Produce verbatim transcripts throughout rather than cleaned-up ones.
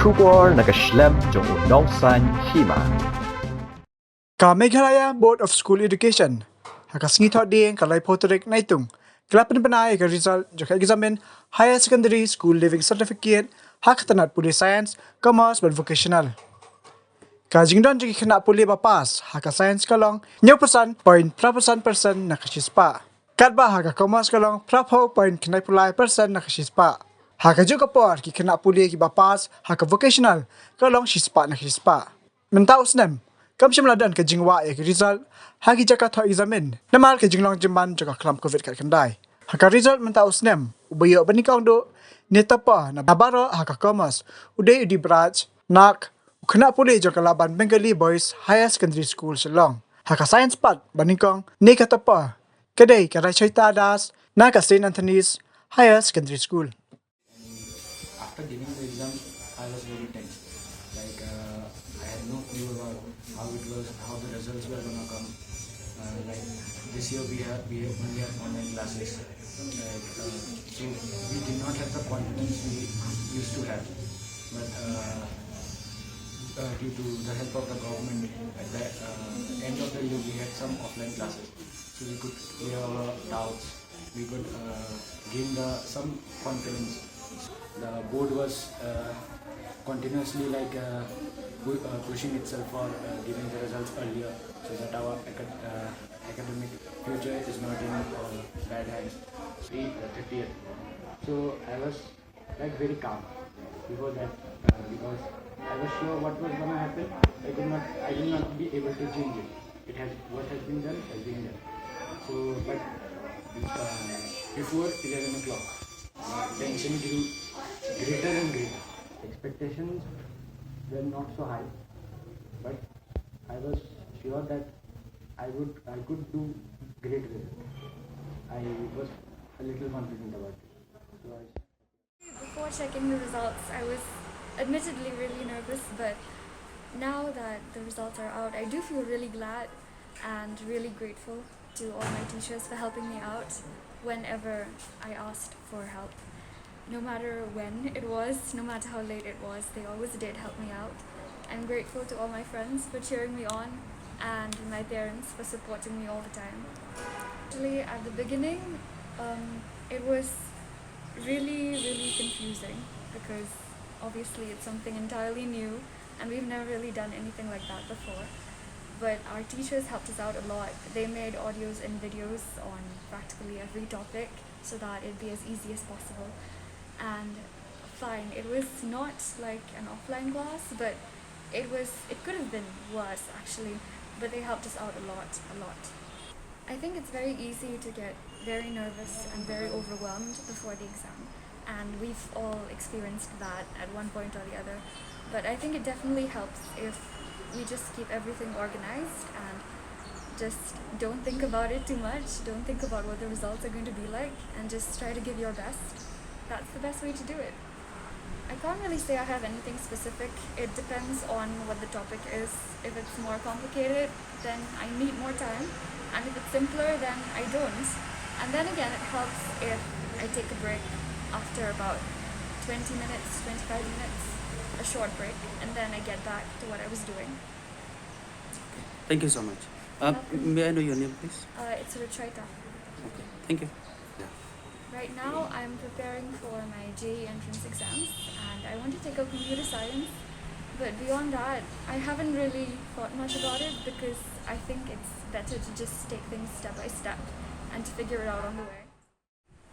Khubor na ka shlem jong u nongsan hima. Ka Meghalaya Board of School Education ha ka sngi Thohdieng ka laiphew tarik Naitung ka la pynbna ïa ka result jong ka eksamin Higher Secondary School Leaving Certificate ha ka tnat pule Science, Commerce bad Vocational. Ka jingdon jong ki khynnah pule ba pass ha ka Science ka long hynñiewphew san point phra san percent na ka shispah. Katba ha ka Commerce ka long phraphew point khyndai phew lai percent na ka shispah. Ha kajuh ka por ki khynnah pule kiba pass ha ka Vocational ka long shispah na ka shispah. Mynta u snem kam shym la don ka jingwah ïa ki result ha ki jaka thoh eksamin namar ka jinglong jingman jong ka khlam Covid khatkhyndai. Ha ka result mynta u snem, uba ïoh ba nyngkong duh ne topper na baroh ha ka Commerce u dei u Dibraj Nak, u khynnah pule jong ka Laban Bengali Boys Higher Secondary School Shillong. Ha ka Science pat, ba nyngkong ne ka topper ka dei ka Rachita Das na ka Saint Anthony's Higher Secondary School. After giving the exam, I was very tense. Like, uh, I had no clue about how it was, how the results were gonna come. Uh, like, this year we have, we only have online classes. Like, uh, so we did not have the confidence we used to have. But, uh, uh, due to the help of the government, at the, uh, end of the year, we had some offline classes. So we could clear our doubts. We could, uh, gain the, some confidence. The board was, uh, continuously, like, uh, pu-, uh, pushing itself for, uh, giving the results earlier, so that our acad-, uh, academic future is not in, uh, bad hands. Three, uh, thirtieth. So I was, like, very calm before that, uh, because I was sure what was gonna happen. I could not, I will not be able to change it. It has, what has been done has been done. So, but, uh, before eleven o'clock, my tension grew greater and greater. Expectations were not so high, but I was sure that I would, I could do great result. I was a little confident about it. So I Before checking the results, I was admittedly really nervous, but now that the results are out, I do feel really glad and really grateful to all my teachers for helping me out whenever I asked for help. No matter when it was, no matter how late it was, they always did help me out. I'm grateful to all my friends for cheering me on and my parents for supporting me all the time. Actually, at the beginning, um, it was really, really confusing because obviously it's something entirely new and we've never really done anything like that before. But our teachers helped us out a lot. They made audios and videos on practically every topic so that it'd be as easy as possible. And fine, it was not like an offline class, but it was, it could have been worse actually, but they helped us out a lot, a lot. I think it's very easy to get very nervous and very overwhelmed before the exam, and we've all experienced that at one point or the other. But I think it definitely helps if we just keep everything organized and just don't think about it too much, don't think about what the results are going to be like, and just try to give your best. That's the best way to do it. I can't really say I have anything specific. It depends on what the topic is. If it's more complicated, then I need more time. And if it's simpler, then I don't. And then again, it helps if I take a break after about twenty minutes, twenty-five minutes, a short break, and then I get back to what I was doing. Thank you so much. Uh, may I know your name, please? Uh, it's Ruchaita. Okay, thank you. Right now, I'm preparing for my J E E entrance exams, and I want to take up computer science. But beyond that, I haven't really thought much about it because I think it's better to just take things step by step and to figure it out on the way.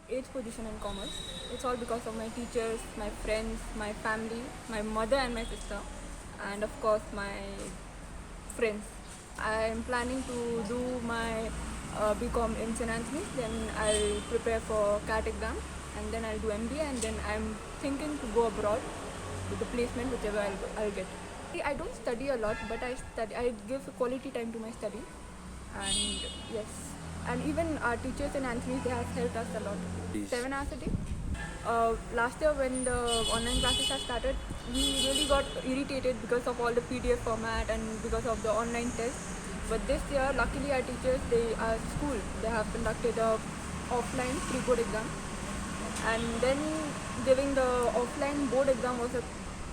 Eighth position in commerce. It's all because of my teachers, my friends, my family, my mother and my sister, and of course my friends. I'm planning to do my uh, B Com in Saint Anthony's, then I'll prepare for CAT exam, and then I'll do M B A, and then I'm thinking to go abroad with the placement, whichever I'll, I'll get. I don't study a lot, but I study. I give quality time to my study, and yes, and even our teachers in Anthony's, they have helped us a lot. Seven hours a day. Uh, last year when the online classes have started, we really got irritated because of all the P D F format and because of the online test. But this year, luckily, our teachers, they our school, they have conducted a offline pre-board exam, and then giving the offline board exam was a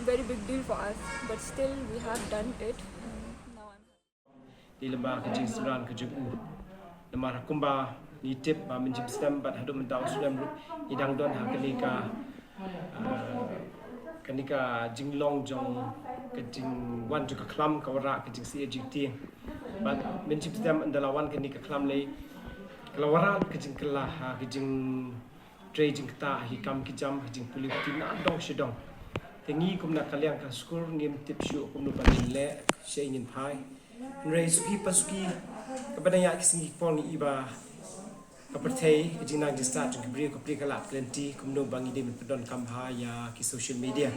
very big deal for us, but still we have done it. And now I'm happy. Dei lyngba ka jingsynran ka jong u. Namar kumba ngi tip ba mynjip snem bad haduh mynta u snem ruh ngi dang don ha kane ka, ah, kane ka jinglong jong ka jingwan jong ka khlam ka wanrah ka jingsiej jingtieng. Bad mynjip snem ynda la wan kane ka khlam lei ka la wanrah ka jingkylla ha ka jing trei jingktah ha ki kam ki jam ha jingpule puthi na dong sha dong. Te ngi kum na ka liang ka skur ngim tip shuh kumno ba ngin leh, shaei ngin phai. Hynrei suki pa suki kaba dang ïaid ki sngi ki por ngi i ba ka pyrthei ka jingnang jingstad jong ki briew ka plie ka lad ka lynti kumno ba ngi dei ban pyndonkam bha ïa ki social media.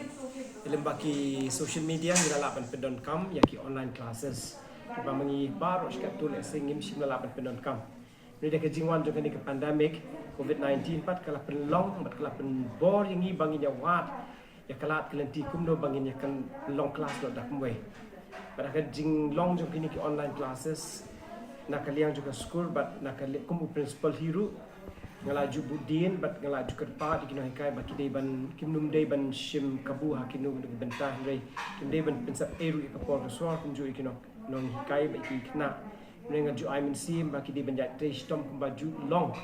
Te lyngba ki social media ngi la lah ban pyndonkam ïa ki online classes. Ba ma ngi baroh shi katto lehse ngim shym la lah ban pyndonkam. Hynrei da ka jingwan jong kane ka pandemic covid nineteen pat ka la pynlong bad ka la pynbor ïa ngi ba ngin ïa wad ïa ka lad ka lynti kumno ba ngin ïa kan long class noh da kumwei. Bad da ka jinglong jong kine ki online classes na ka liang jong ka skur bad na ka liang kum u principal hi ruh nga la ju bud dien bad nga la ju kyrpad ïa ki nonghikai ba ki dei ban, kim nym dei ban shim kabu ha kino kino ki bynta, hynrei kim dei ban pynsep ei ruh ïa ka por ka sor kumjuh ïa ki nong, nonghikai bad ïa ki khynnah. Hynrei nga ju ai mynsiem ba ki dei ban ïaid trei shitom kumba ju long.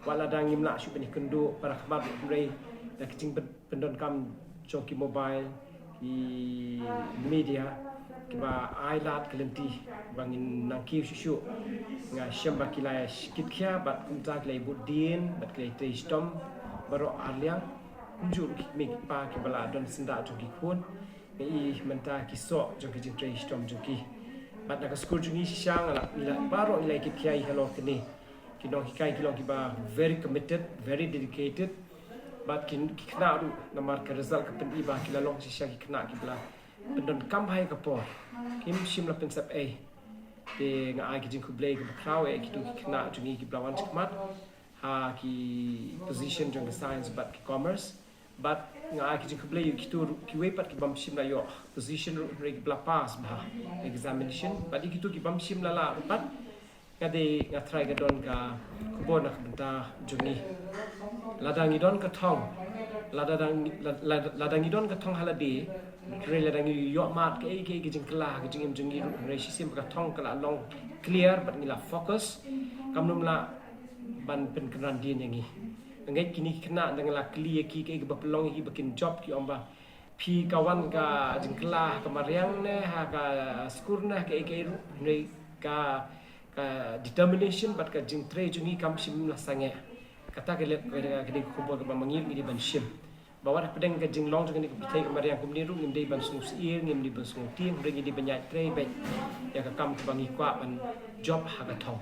Wat lada ngim lah shuh ban ïakynduh para khmat, hynrei da ka jingpyndonkam jong ki mobile, ki media kiba ai lad ka lynti ba ngin nang kiew shuh shuh. Nga shem ba ki la ïa kit khia bad kumta ki la ïa bud dien bad ki la ïa trei shitom baroh arliang. Kumjuh ruh ki kmie ki kpa kiba la don syndah jong ki khun. Nga i mynta ki soh jong ki jingtrei shitom jong ki. Bad na ka skur jong ngi shisha nga la, ngi la baroh ngi la kit khia ïa halor kane. Ki nonghikai ki long kiba very committed, very dedicated. Bad ki, ki khynnah ruh namar ka result ka pyni ba ki la long shisha ki khynnah kiba la pyndonkam bha ïa ka por. Kim shym la pynsep ei. Te nga ai ki jingkhublei kiba khraw ïa kito ki khynnah jong ngi kiba la wan shakhmat ha ki position jong ki science bad ki commerce. Bad nga ai ki jingkhublei ïa kito ruh kiwei pat ki bym shym la ïoh position ruh hynrei kiba la pass bha examination. Bad ïa kito ki bym shym la lah ruh pat nga dei nga tharai ka don ka khubor na ka bynta jong ngi. Lada ngi don ka thong, lada dang, la-, lada, lada ngi don ka thong ha lade, hynrei lada ngi ïoh mad kaei kaei ka jingkylla ha ka jingim jong ngi ruh hynrei shisien ba ka thong ka la long clear bad ngi la focus, kam nym lah ban pynkynran dien ïa ngi. Nga ngeit kine ki khynnah da nga la kylli ïa ki kaei kaba pynlong ïa ki ba kin jop, ki ong ba phi ka wan ka jingkylla ha ka mariang ne ha ka skur ne ha kaei kaei ruh, hynrei ka, ka determination bad ka jingtrei jong ngi kam shym la sangeh. Kata ka leh ka, ka dei ka khubor kaba ma ngi ngi dei ban shim. Ba wat hapdeng ka jinglong jong kane ka pyrthei ka mariang kumne ruh ngim dei ban sngewsyier, ngim dei ban sngewtieng, hynrei ngi dei ban ïaid trei beit ïa ka kam kaba ngi kwah ban jop ha ka thong.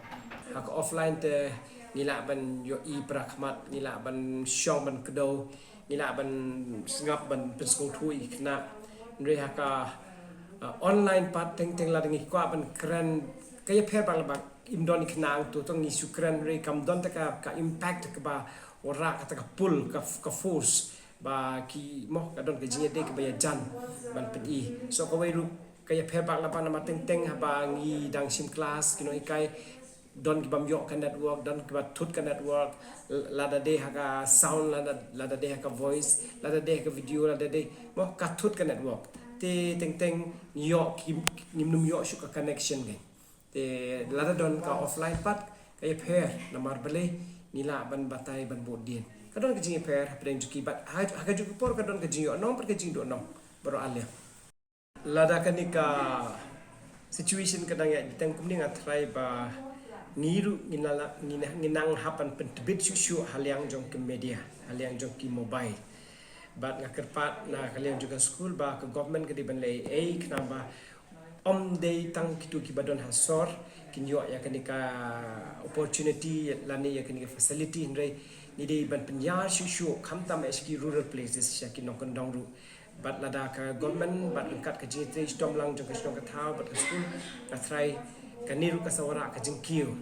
Ha ka offline te ngi lah ban ïohi para khmat, ngi lah ban shong ban kdew, ngi lah ban sngap ban pynsngewthuh ïa ki khynnah. Hynrei ha ka, uh, online pat teng teng lada ngi kwah ban kren, ka ïapher bak la bak im don ïa ki khynnah hangto, to ngi shu kren hynrei kam don te ka, ka impact kaba wanrah kata ka pull, ka, ka force ba ki mo ka don ka jingïadei kaba ïajan ban pyni. So kawei ruh ka ïapher bak la bak namar teng teng haba ngi dang shim klas ki nonghikai don ki bym ïoh ka network, don kiba thut ka network, lada dei ha ka sound, lada, lada dei ha ka voice, lada dei ha ka video, lada dei mo ka thut ka network. Te teng teng ngi ïoh ki, ngim nym ïoh shuh ka connection kan. Te lada don ka offline pat ka ïapher namar balei ngi lah ban batai ban bud dien. Ka don ka jingïapher hapdeng jong ki bad ha, ha kajuh ka por ka don ka jingïoh nong bad ka jingduh nong baroh arliang. Lada kane ka situation ka dang ïaid bteng kumne nga tharai ba ngi ruh ngi nang, ngi nang, ngi nang hap ban pyntbit shuh shuh ha liang jong ki media, ha liang jong ki mobile. Bad nga kyrpad na ka liang jong ka skul ba ka government ka dei ban leh ei khnang ba ym dei tang kito kiba don ha sor kin ïoh ïa kane ka opportunity lane ïa kane ka facility, hynrei ngi dei ban pynïar shuh shuh khamtam ha ki rural places sha ki nongkyndong ruh. Bad lada ka government bad ryngkat ka jingtrei shitom lang jong ka shnong ka thaw bad ka skul, nga tharai kane ruh ka sa wanrah ka jingkiew.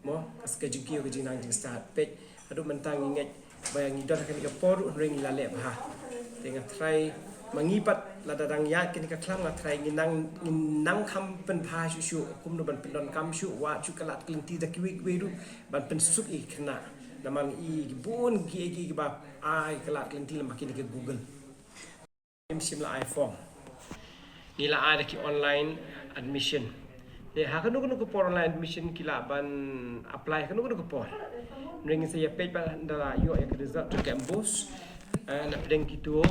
Mo, ka, ka jingkiew ka jingnang jingstad. Peit, haduh mynta ngi ngeit ba ngi don ha kane ka por ruh hynrei ngi la leh bha. Te nga tharai ma ngi pat lada dang ïaid kane ka khlam nga tharai ngi nang, ngi nang kham pynbha shuh shuh kumno ban pyndonkam shuh, wad shuh ka lad ka lynti da kiwei kiwei ruh ban pynsuk ïa ki khynnah. Namar ngi i ki bun kiei kiei kiba ai ka lad ka lynti lem bad kine ki Google. Ngim shym la ai form. Ngi la ai da ki online admission. Te ha kano kano ka por online admission ki lah ban apply ha kano kano ka por. Ngin sa ïa peit ba ynda la ïoh ïa ka result jong ka MBOSE. Eh, na pdeng kito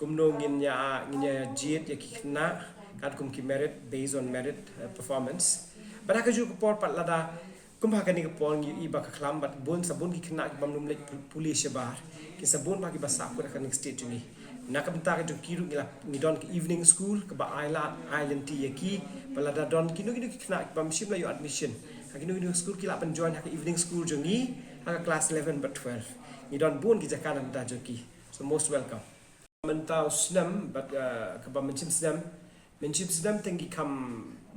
kumno ngin ïa, ngin ïa jied ïa ki khynnah katkum ki merit, based on merit, eh, performance. Bad ha kajuh ka por pat lada kumba ha kane ka por ngi ïohi ba ka khlam bad bun sa bun ki khynnah ki bym lum leit pu-, pule shabar, ki sa bun ba ki ba sahkut ha kane ka state jong ngi. Na ka bynta ka jong ki ruh ngi la, ngi don ka evening school kaba ai lad ai lynti ïa ki, ba lada don kino kino ki khynnah ki bym shym la ïoh admission ha kino kino school, ki lah ban join ha ka evening school jong ngi ha ka class eleven bad twelve. Ngi don bun ki jaka na bynta jong ki. So most welcome. Mynta u snem bad, eh, kaba mynshem snem, mynshem snem te ngi kham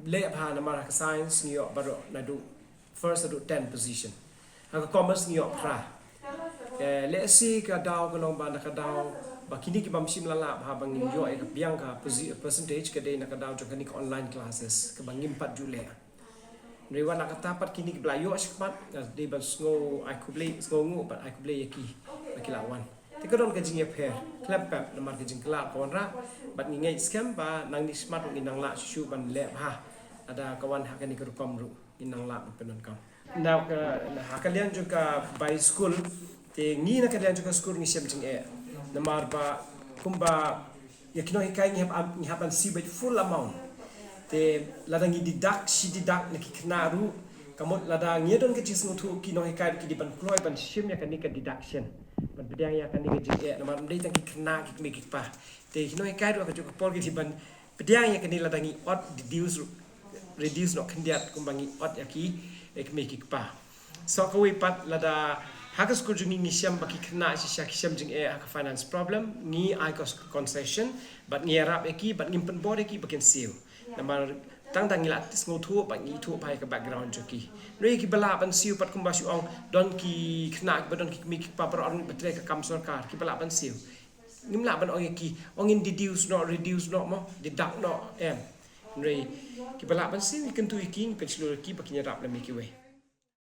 leh bha namar ha ka science ngi ïoh baroh naduh first haduh ten position. Ha ka commerce ngi ïoh phra. Eh, lehse ka daw ka long ba na ka daw ba kine ki bym shym la lah bha ba ngin ïoh ïa ka biang ka posi-, percentage ka dei na ka daw jong kane ka online classes kaba ngim pat ju leh. Hynrei wat la katta pat kine kiba la ïoh shakhmat, nga dei ban sngew ai khublei, sngew nguh bad ai khublei ïa ki ba ki la wan. Te ka don ka jingïapher khlem pep namar ka jingkylla ka wanrah, bad ngi ngeit skhem ba nangne shakhmat ruh ngin nang lah shuh shuh ban leh bha lada ka wan ha kane ka rukom ruh ngin nang lah ban pyndonkam. Na ka, na ha ka liang jong ka bai skul, te ngi na ka liang jong ka skul ngi shem jingeh namar ba kumba ïa ki nonghikai ngi hap, ngi hap ban siew beit full amount. Te lada ngi deduct, shi deduct na ki khynnah ruh, ka mut lada ngi don ka jingsngewthuh ki nonghikai ruh ki dei ban kloi ban shim ïa kane ka deduction, ban pdiang ïa kane ka jingeh namar ym dei tang ki khynnah, ki kmie ki kpa. Te ki nonghikai ruh ha kajuh ka por ki dei ban pdiang ïa kane lada ngi ot deduce ruh, reduce noh khyndiat kumba ngi ot ïa ki, eh, kmie ki kpa. So kawei pat lada ha ka skul jong ngi ngi shem ba ki khynnah shisha ki shem jingeh ha ka finance problem, ngi ai ka concession bad ngi ïarap ïa ki bad ngim pynbor ïa ki ba kin siew. Namar tang tang ngi la sngewthuh bad ngi ithuh bha ïa ka background jong ki. Hynrei kiba lah ban siew pat kumba shu ong don ki khynnah kiba don ki kmie ki kpa baroh arngut ba trei ka kam sorkar, kiba lah ban siew. Ngim lah ban ong ïa ki, ong in deduce noh, reduce noh mo, deduct noh, em. Hynrei kiba lah ban siew ngi kyntu ïa ki, ngi pynshlur ïa ki ba kin ïarap lem ïa kiwei.